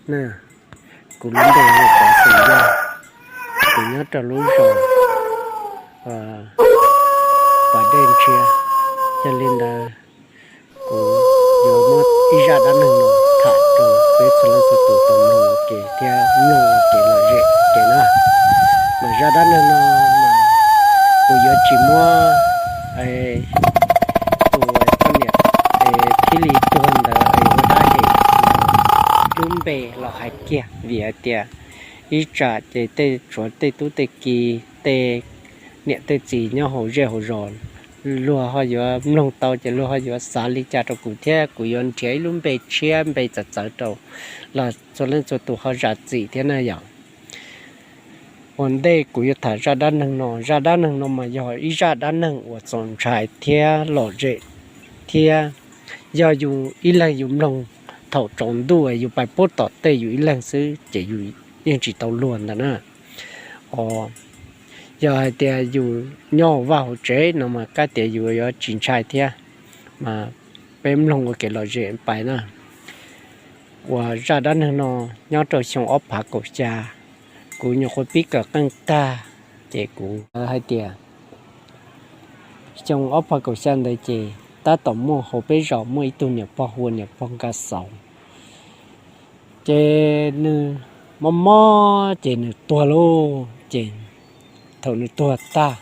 Na, kuv lub npe hu Pov Xeem Yaj, kuv nyob rau lub zos Pas Dej Ntshiab. Yog li ntawd, kuv yuav muab ib zaj dab neeg no tham rau peb txhua leej txhua tus tau mloog ua ke thiab mloog ua kev lom zem ua ke na. Mas zaj dab neeg no mas kuv yuav tsis muab tus poj niam thiaj li tuag ntawd ua dab hem lub npe los hais kiag, vim hais tias ib tsam ces tej, tshuav tej tub tej ki, tej niam tej txiv nyob hauv zej hauv zos, luag ho yuav mloog tau ces luag ho yuav xav li cas rau kuv thiab. Kuv yuav nrhiav ib lub npe tshiab npe txawv txawv rau los txhua leej txhua tus ho zam txim thiab na yom. Ua ntej kuv yuav tham zaj dab neeg no, zaj dab neeg no mas yog ib zaj dab neeg uas txaus ntshai thiab lom zem thiab. Yog yus ib leeg yus mloog thaum tsaus ntuj yus pais pub tom tej yus ib leeg xwb ces yus yeej tsis tau luag ntawd na. Os, yog hais tias yus nyob hauv vaj hauv tsev no mas kab tias yus yuav tsis ntshai thiab, mas peb mloog ua kev lom zem pais na. Uas zaj dab neeg no nyob rau xyoo ob phav kaum xya, kuv nyuam qhuav pib kawm qeej tag, ces kuv hais tias xyoo ob phav kaum xya ntawd ces tab tom muaj hauv peb zos muaj ib tug niam pog hu ua niam pog Nkaj Xauv. Ces nws mob mob ces nws tuag lauj. Ces thaum nws tuag tag,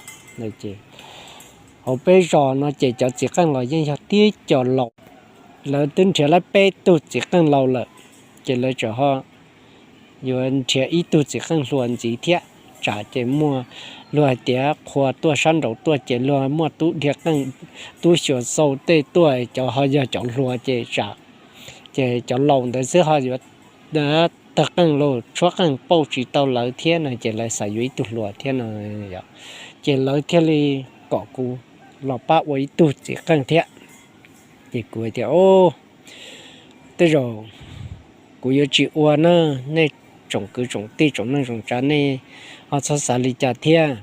hauv peb zos no ces cov txiv qeej los yeej yog tib co laus, lawv twb nrhiav lawv peb tug txiv qeej laus lawm, ces lawv tseem ho yuav nrhiav ib tug txiv qeej hluas ntxiv thiab. Tsam ces muaj, luag hais tias qhua tuaj sab nraud tuaj ces luag muaj tub dhia qeej, tub xyuas xau tej tuaj, cov ho yog cov hluas ces tsam ces cov laus ntawd xwb ho yuav tawg qeej los tshuab qeej pauj tsis tau lawv thiab no ces lawv xav yuav ib tug hluas thiab no. Ces lawv thiaj li kom kuv los pab ua ib tug txiv qeej thiab. Ces kuv hais tias, o, tej zaum kuv yuav tsis ua na, nej tsoom kwv tsoom tij tsoom neej tsoom tsav nej ho txhob xav li cas thiab.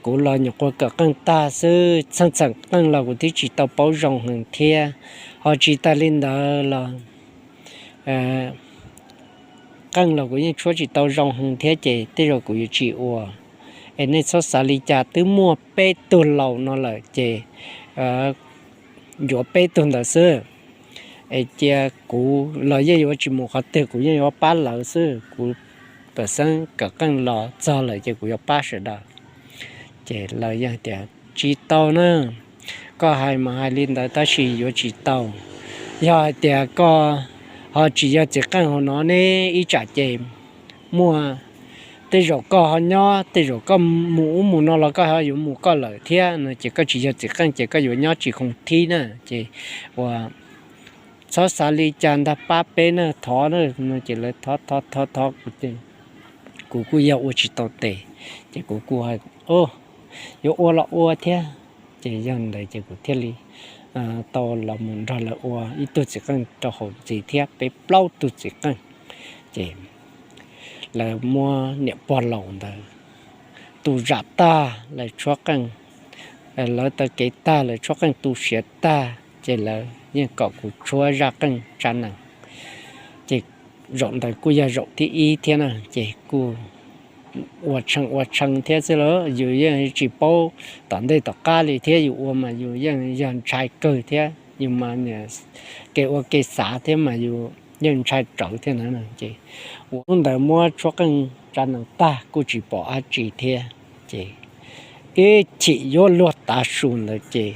Kuv los nyuam qhuav kawm qeej tag xwb, txheej txheem qeej los kuv twb tsis tau paub zoo heev thiab, ho tsis tas li ntawd los qeej los kuv yeej tshuab tsis tau zoo heev thiab ces tej zaum kuv yuav tsis ua. Es nej txhob xav li cas, twb muaj peb tug laus no lawm ces yuav peb tug ntawd xwb. Es cia kuv los yeej yuav tsis mus qhov twg, kuv yeej yuav pab lawv xwb. Kuv pam xeeb kawm qeej los txog lawm ces kuv yuav pab sawv daws. Ces lawv yeej tias, tsis tau na, koj hais mas hais li ntawd tab sis yuav tsis tau. Yog hais tias koj ho tsis yog txiv qeej hauv no ne, ib tsam ces muaj, tej zaum koj ho nyob, tej zaum koj mus ub mus no los koj ho yuav mus koj lawm thiab no ces koj tsis yog txiv qeej ces koj yuav nyob tsis khoov thib na. Ces ua txhob xav li cas ntag, pab peb na, thov na no ces lawv thov thov thov thov kuv ces kuv kuj yog ua tsis tau tes, ces kuv kuj hais, yuav ua los ua thiab. Ces yog ntawd ces kuv thiaj li tau los mus nrog lawv ua ib tug txiv qeej rau hauv ntxiv thiab, peb plaub tug txiv qeej. Ces lawv muab niam pog laus ntawd tu zam tag, lawv tshuab qeej, lawv taw kev tag, lawv tshuab qeej tu siav tag, ces lawv yeej kom kuv tshuab zaj qeej tsa nees. Ces zaum ntawd kuj yog zaum thib ib thiab na, ces kuj ua tshee ua tshee thiab xwb los yus yeej tsis paub tom ntej tom qab li thiab, yus ua mas yus yeej yog ntshai kawg thiab, yus mas kev ua kev xav thiab mas yus yeej ntshai tsawv thiab na. Ces ua hnub ntawd muab tshuab qeej tsa nees tag kuj tsis pom dab tsi thiab, ces ib chim yuav luag tav su ntawd ces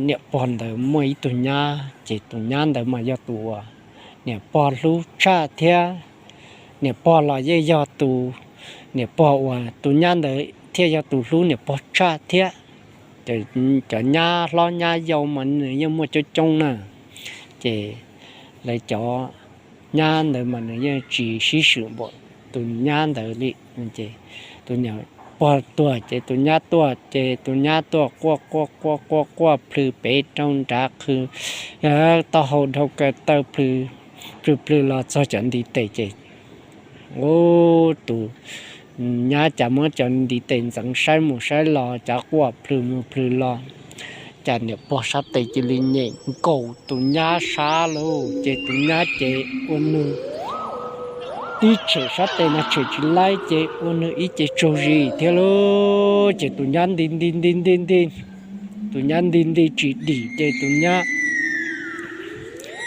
niam pog ntawd muaj ib tug nyab, ces tus nyab ntawd mas yog tus uas niam pog hlub tshaj thiab, niam pog los yeej yog tus, niam pog uas tus nyab ntawd thiaj yog tus hlub niam pog tshaj thiab. Cov nyab hlob nyab yau mas nws yeej muaj coob coob na, ces lawv cov nyab ntawd mas nws yeej tsis sib swm npaum tus nyab ntawd li. Ces tus niam pog tuag ces tus nyab tuaj, ces tus nyab tuaj quaj quaj quaj quaj quaj plhws pem rau nrad qhwv, taub hau dhau kaw taw plhws plhws los txog cov ntiv tes ces tus nyab cas muab cov ntiv tes ntxeev saib mus saib los, cav quaj plhws mus plhws los, Cas niam pog sab tes cia li nyem nkaus tus nyab sab lauj, ces tus nyab ces ua nws tib tshem sab tes no tshem tsis laib ces ua nws ib ce tsaug zis thiab lauj. Ces tus nyab nti nti nti nti nti, tus nyab nti nti tsis dim ces tus nyab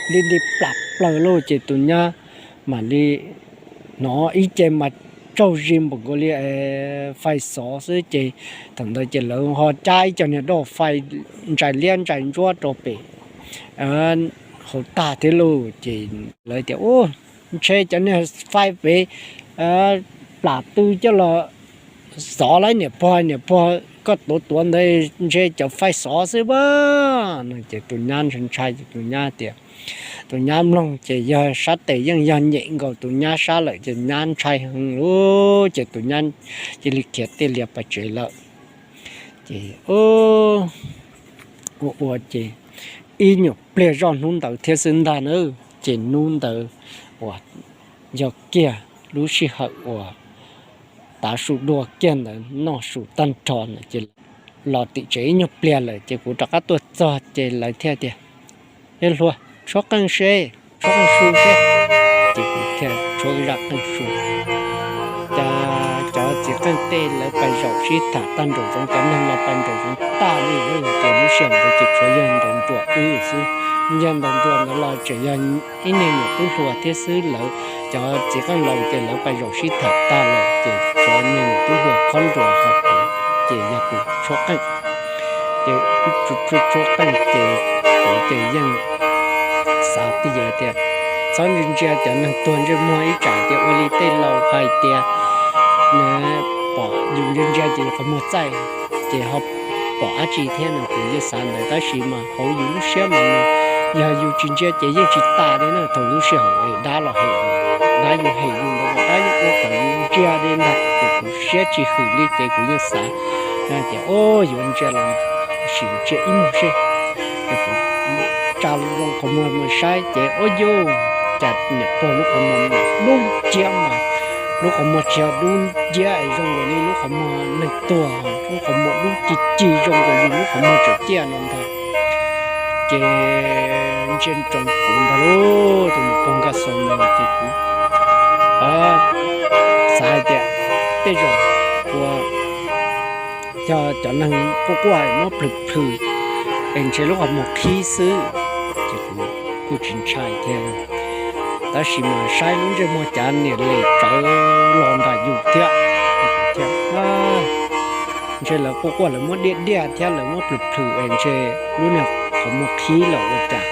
nti nti plam plaws lauj, ces tus nyab mam li hnov ib ce mas tsaug zis npaum nkaus li fais xov xwb. Ces thaum ntawd ces lawv ho cab ib co niag doj fais ntsais liab ntsais ntsuab rau pem hauv tag thiab lauj. Ces lawv tias, Ub, ntshe cov niag fais pem plam tw coj los xov lawv niam pog, niam pog koj tuav tuav ntawd ntshe cov fais xov xwb a. No ces tus nyab ntshai ntshai ces tus nyab tias, tus nyab mloog ces yog sab tes yeej yog nyem nkaus tus nyab sab lawm ces nyab ntshai heev lauj, ces tus nyab cia li khiav tej lias pais tsev lawm. Ces ua ua ces ib nyuag pliag zoj hnub ntawd thiab xwb ntag na, ces hnub ntawd uas yog kiag lub sij hawm uas tav su dua kiag ntawd noj su tag nrho na ces los tim tsev ib nyuag pliag lawm ces kuv rov qab tuaj txog ces lawv thiaj tias, Ej hluas, tshuab qeej seb, tshuab qeej su seb. Ces kuv thiaj tshuab zaj qeej su. Cas cov txiv qeej tej lawv pais zaum sib tham tag nraum zoov, cov neeg los pais nraum zoov tag li, ces lub sij hawm ntawd ces tshuav yawg nraug nruas wb xwb. Yawg nraug nruas ntawd los tseem yog ib niag nyuam tub hluas thiab xwb, lawv cov txiv qeej laus ces lawv pais zaum sib tham tag lawm ces tshuav niag nyuam tub hluas khob nruas hauv kuv, ces yog kuv tshuab qeej. Ces tshuab qeej ces kuv ces yeej xav tias, txhob ntsia ntsia cov neeg tuag ntsej muag, ib tsam ces ua li tej laus hais tias pom yus ntsia ntsia ces yus qhov muag txaij, ces ho pom dab tsi thiab no, kuv yeej xav ntawd. Tab sis mas hauv yus lub siab mas yog yus tsis ntsia ces yeej tsis tas li na. Thaum lub sij hawm dab los hem, dab yuav hem yus ntawd, dab yuav ua kom yus ntsia li ntag, ces kuv siab tsis hwm li ces kuv yeej xav tias, Ub, yuav ntsia los sim ntsia ib muag seb. Ces kuv tsa zoo qhov muag mus saib ces ub yuj, cas niam pog lub qhov muag dub nciab mas, lub qhov muag tsis yog dub nciab es zoo nkaus li lub qhov muag neeg tuag, lub qhov muag dub ci ci zoo nkaus li lub qhov muag tseem ciaj no ntag. Ces ntsia ntsoov kuv ntag lauj, tus niam pog Nkaj Xaus ntawd ces kuv xav hais tias tej zaum ua yog cov neeg quaj quaj muab plhws plhws es ntshe lub qhov muag qhib xwb, ces kuv kuj tsis ntshai thiab. Tab sis mas saib lub ntsej muag cas niam lem tsawv los nram yus thiab, thiab ntshe lawv quaj quaj lawv muab diaj diaj thiab lawv muab plhws plhws es ntshe lub niag qhov muag qhib lawm ua cas.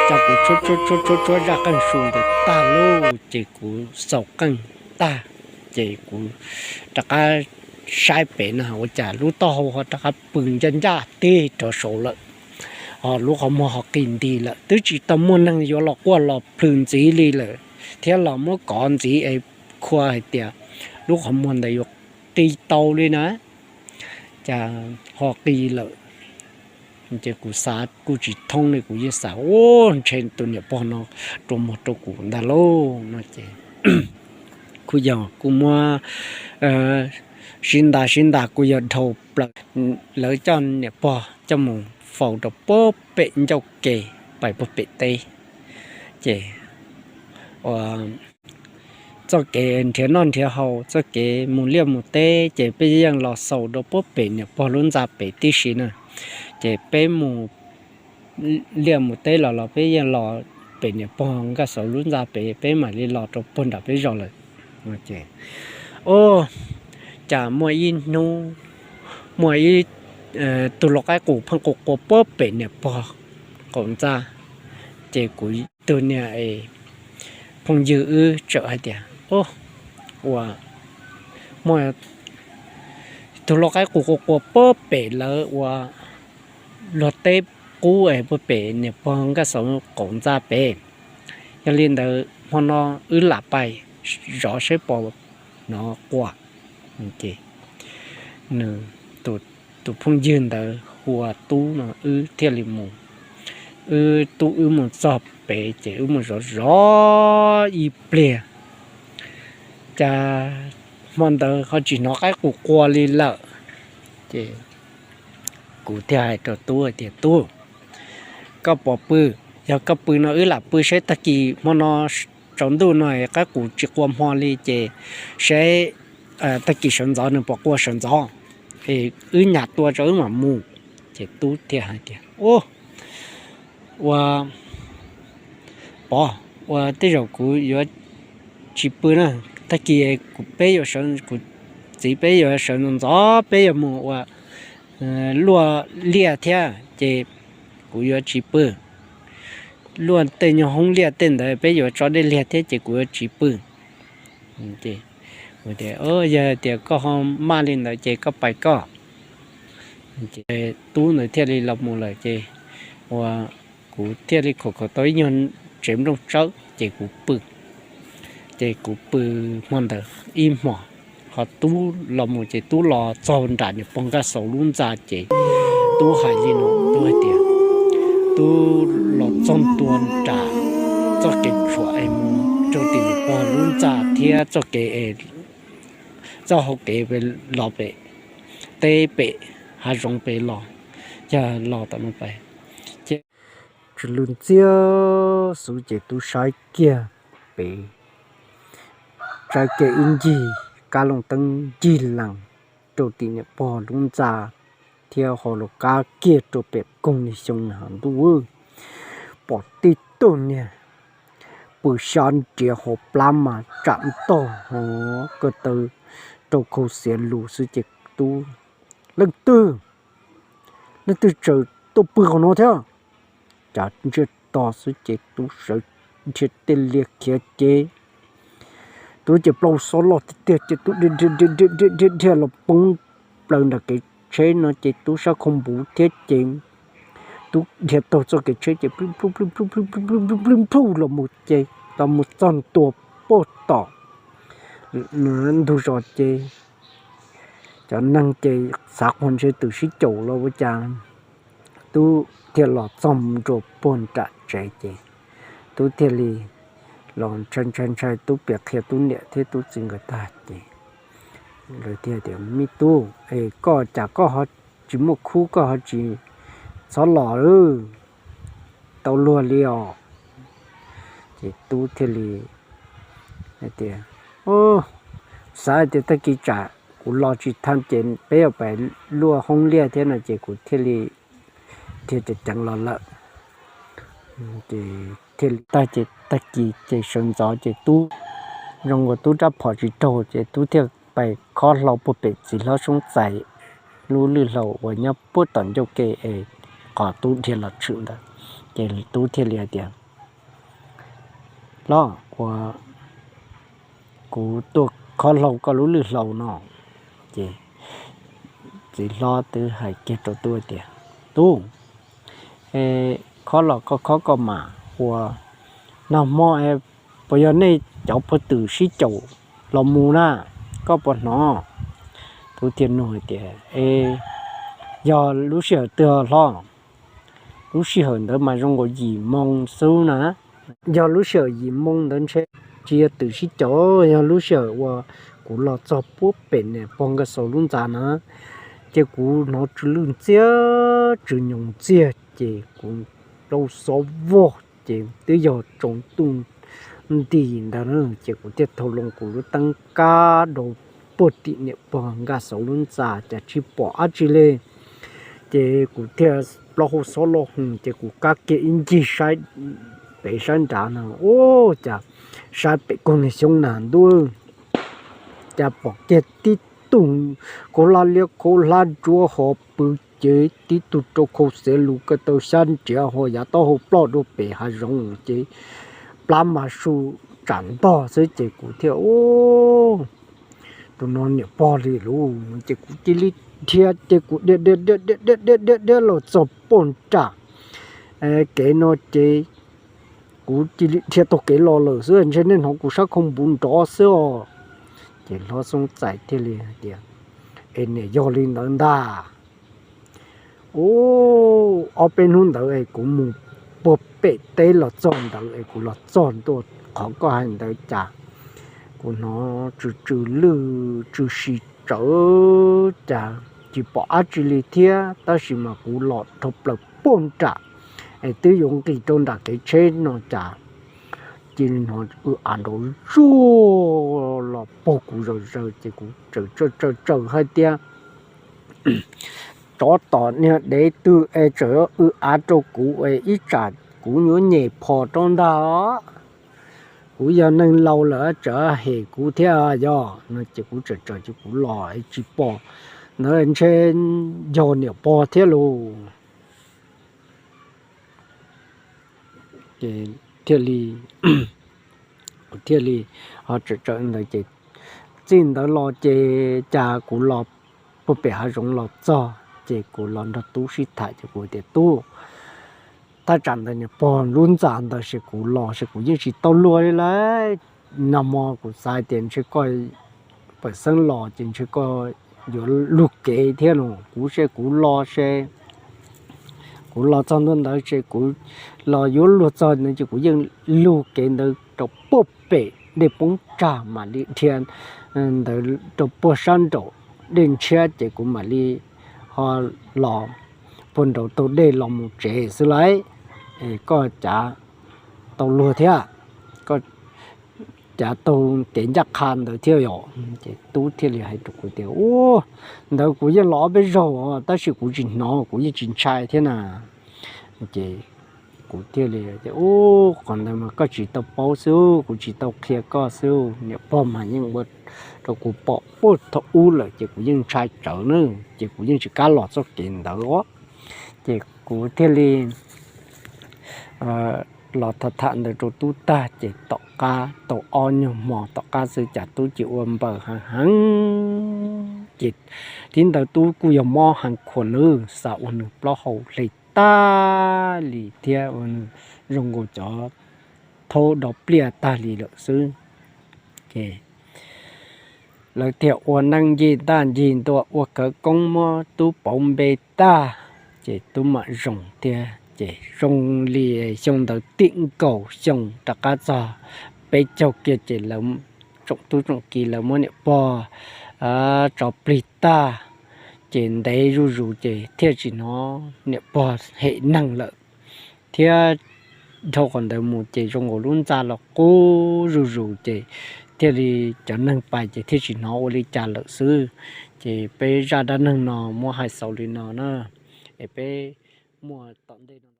Ces kuv tshuab tshuab tshuab tshuab zaj qeej su ntawd tag lauj, ces kuv xaus qeej tag, ces kuv rov qab saib pem na ua cas lub taub hau ho rov qab pw ncaj ncaj teg rov saud lawm, ho lub qhov muag ho qis nti lawm. Twb tsis tau muaj neeg yuav los quaj los plhws ntxiv li lawm, thiab los muab kov ntxiv es khua hais tias lub qhov muag ntawd yuav qis tau li na, cas ho qis lawm. Ces kuv xav kuj tsis thoob li, kuv yeej xav, Ub, ntshe tus niam pog no rua muag rau kuv ntag lauj, no ces kuj yog kuj muab sib ntas sib ntas kuj yog dhau plaws, lawv coj niam pog coj mus faus rau puag pem ncauj ke pais puag pem teb. Ces ua txoj kev nrhiav noj nrhiav haus, txoj kev mus liaj mus teb, ces peb yeej los xaus rau puag pem niam pog lub ntxa pem tib si na. Ces peb mus liaj mus teb los los peb yeej los pem niam pog Nkaj Xaus lub ntxa pem, peb mam li los rau puag nram peb zos lawm. Ub, cas muaj ib hnub muaj ib tug lau qaib qus pheej quaj quaj puag pem niam pog qaum ntxa. Ces kuv tug niag phooj ywg wb txawm hais tias, Ub, ua muaj tug lau qaib qus quaj quaj puag pem lawv ua luag teb qub es puag pem niam pog Nkaj Xaus qaum ntxa pem. Yog li ntawd hmo no wb lam pais zov seb puas hnov quaj. Ces nws, tus phooj ywg ntawd hu ua Tub no, wb thiaj li mus. Wb, Tub wb mus txog pem ces wb mus zov zov ib pliag, cas hmo ntawd ho tsis hnov qaib qus quaj li lawm. Ces Kuv thiaj hais rau tub tias, Tub, koj puas pw? Yog koj pw no wb lam pw saib tag kis hmo no tsaus ntuj no qab qus tsis qua hmo li ces saib tag kis sawv ntxov nws puas qua sawv ntxov, es wb nyas tua tso wb mam mus. Ces tub thiaj hais tias, Ua, Pov, ua tej zaum kuv yuav tsis pw na, tag kis kuv peb yuav sawv, kuv txiv peb yuav sawv ntxov ntxov peb yuav mus ua luaj liaj thiab ces kuv yuav tsis pw. Luaj tej nyuag hoob liaj tej ntawd peb yuav tso dej liag thiab ces kuv yuav tsis pw. Yog tias koj ho maj li ntawd ces koj pais koj. Tub ntawd thiaj li los mus lawm ces ua kuv thiaj li khuam khuam tau ib nyuag tsev nplooj tsawb ces kuv pw. Ces kuv pw hmo ntawd ib hmos, ho tub los mus ces tub los txog nram niam pog Nkaj Xaus lub ntxa ces tub hais li no, tub hais tias, Tub los txog ntua nram txoj kev tshuam es mus rau tim niam pog lub ntxa thiab txoj kev es txoj hau kev los pem teb pem hav zoov pem los, yog los tom no pais ces tsw lw ntxiag xwb ces tub saib kiag pem, saib kiag ib ncig kab looj teeb ncig lees rau tim niam pog lub ntxa thiab ho los kab kiag rau pem koog niag xyoo na, ntuj, pom tib tug niag pw sab nriav hauv plab mas tsam ntog hov ko taw rau khau xiav lus xwb ces tub, Leej twg, leej twg tseem tuaj pw hauv no thiab? Cas ntsiag to xwb ces tub sawv dhia tej liag khiav ces tub ces plaub xob loj tiag tiag ces tub dhia dhia dhia dhia dhia dhia los poob plaws nram kev tsheb no ces tub sab khau npuv thiab ces tub dhia taug txoj kev tsheb ces plwj plwj plwj plwj plwj plwj plwj plwj plwj plwj los mus ces los mus txog ntua puag tom ntug zos ces cov neeg ces xav qhov ntshe twm sib caum los ua cas tub thiaj los txog ntua puag nram tsev ces tub thiaj li los ntshai ntshai ntshai tub piav qhia tub niam thiab tub txiv nkawd tag ces lawv thiaj tias, Me tub, es koj cas koj ho tsis muaj khub koj ho tsis txhob los lawm, tau luag li os. Ces tub thiaj li hais tias, Xav hais tias tag kis tsam kuv los tsis thaj ces peb yuav pais luaj hoob liaj thiab no ces kuv thiaj li dhia ceev ceev los lawm. Ces thiaj li tag ces tag kis ces sawv ntxov ces tub zoo nkaus tub rab phom tsis raug ces tub thiaj pais khob hlau puag pem txiv hlob Soob Txais lub lwj hlau uas nyob puag tom ncauj ke es qhov tub dhia los tshwm ntawd. Ces tub thiaj li hais tias, Hlob, ua kuv tuaj khob hlau koj lub lwj hlau no. Ces txiv hlob twb hais kiag rau tub tias, Tub, khob los koj khob koj mas, ua nag hmo puas yog nej cov pog twm sib caum los mus na, koj puas hnov? Tub thiaj nug hais tias, E, yog lub sij hawm twg hlob? Lub sij hawm ntawd mas zoo nkaus yim moo xwb na. Yog lub sij hawm yim moo ntawd ntshe tsis yog twm sib caum, yog lub sij hawm uas kuv los txog puag pem niam pog Nkaj Xaus lub ntxa na, ces kuv hnov tsw lwj ntxiag tsw nyoos ntxiag ces kuv plaub xob vog ces twb yog tsaus ntuj nti ntawd na, ces kuv thiaj thau loo kuv lub teeb kab rau puag tim niam pog Nkaj Xaus lub ntxa cas tsis pom dab tsi li. Ces kuv thiaj plaub hau xob loj hwv ces kuv kab kiag ib ncig saib pem saib nrad na, ua cas saib pem koog niag xyoob na ntuj, cas pom kiag tib tug khaub hlab liab khaub hlab ntsuab ho pw ces tib tug rau khau xiav lus ko taw xyab nriav ho yav taub hau ploj rau pem hav zoov ces plab mas su tsam ntog xwb ces kuv thiaj, Tus no niam pog li lauj. Ces kuv cia li dhia ces kuv dhia dhia dhia dhia dhia dhia dhia dhia los txog puag nram kev no ces kuv cia li dhia taug kev los lawm xwb, ntshe nej hnov kuv sab khau npuv nrov xwb os. Ces hlob Xoob Txais thiaj li hais tias, Es niam yog li ntawd ntag. Ub, ob peb hnub ntawd es kuv mus puag pem teb los txog ntawd es kuv los txog ntua qhov koj hais ntawd cas kuv hnov tsw tsw lwj tsw si tsawv cas tsis pom dab tsi li thiab, tab sis mas kuv los dhau plaws puag nram es twb yuav nqis rau nram kev tsheb no cas cia li hnov w av nrov zuag los puag kuv zom zaws ces kuv txawm tsaws tsaws hais tias tsov tom niag dev twg es tseem w av rau kuv es ib tsam kuv yuav nyem phom rau ntag. Kuv yog neeg laus lawm tseem hem kuv thiab yog no ces kuv txawm tsaws ces kuv los tsis pom ntawd ntshe yog niam pog thiab lauj. Ces thiaj li, kuv thiaj li ho txawm tsaws ntawd ces txij ntawd los ces cas kuv los puag pem hav zoov los txog ces kuv los nrog tub sib tham ces kuv tias tub, thaj tsam ntawd niam pog lub ntxa ntawd ces kuv los ces kuv yeej tsis tau luag li lauj. Nag hmo kuv xav tias ntshe koj pam xeeb los ces ntshe koj yuav luag kev thiab no. Kuv ces kuv los ces kuv los txog ntua ntawd ces kuv los yuav luag txog ntawd ces kuv yeej luag kev ntawd rau puag pem dej poob tsag mam li dhia ntawd rau puag sab nraum dej ntshiab ces kuv mam li ho los puag nraud taug dej los mus tsev xwb lauj. Es koj cav tau luag thiab, koj cav taug kev ncaj qha ntawd thiab yom? Ces tub thiaj li hais rau kuv tias u, ntawd kuv yeej los ob peb zaug tab sis kuv tsis hnov, kuv yeej tsis ntshai thiab na. Ces kuv thiaj li tias u, qhov ntawd mas koj tsis tau paub xwb, kuv tsis tau qhia koj xwb, niam pog mas yeej ua rau kuv pom puag thaum ub lawm ces kuv yeej ntshai tsawv na, ces kuv yeej tsis kam los txoj kev ntawd os. Ces kuv thiaj li los tham tham ntawd rau tub tag ces tom qab tau ob nyuag hmo tom qab xwb cas tub cia ua npaws heev heev ces tib ntawd tub kuj yog mob heev khuam nws xav ua nws plaub hau hle tag li thiab ua nws zoo nkaus cov thaub do pliaj tag li lawm xwb. Lawv thiaj ua neeb ncig ntaj ncig ntua ua khawv koob muab tub pauv npe tag, ces tub mam zoo thiab ces zoo li xyoo ntawd tim nkaus xyoo rov qab txog peb caug kiag ces tsoom tub tsoom ki lawv muab niam pog tso plig tag, ces ntev zuj zus ces thiaj tsis hnov niam pog hem neeg lawm. Thiab dhau qhov ntawd mus ces zoo nkaus lub ntxa los qub zuj zus ces thiaj li cov neeg pais ces thiaj tsis hnov ua li cas lawm xwb. Ces peb zaj dab neeg no muab hais xaus li no na, es peb muaj tom ntej no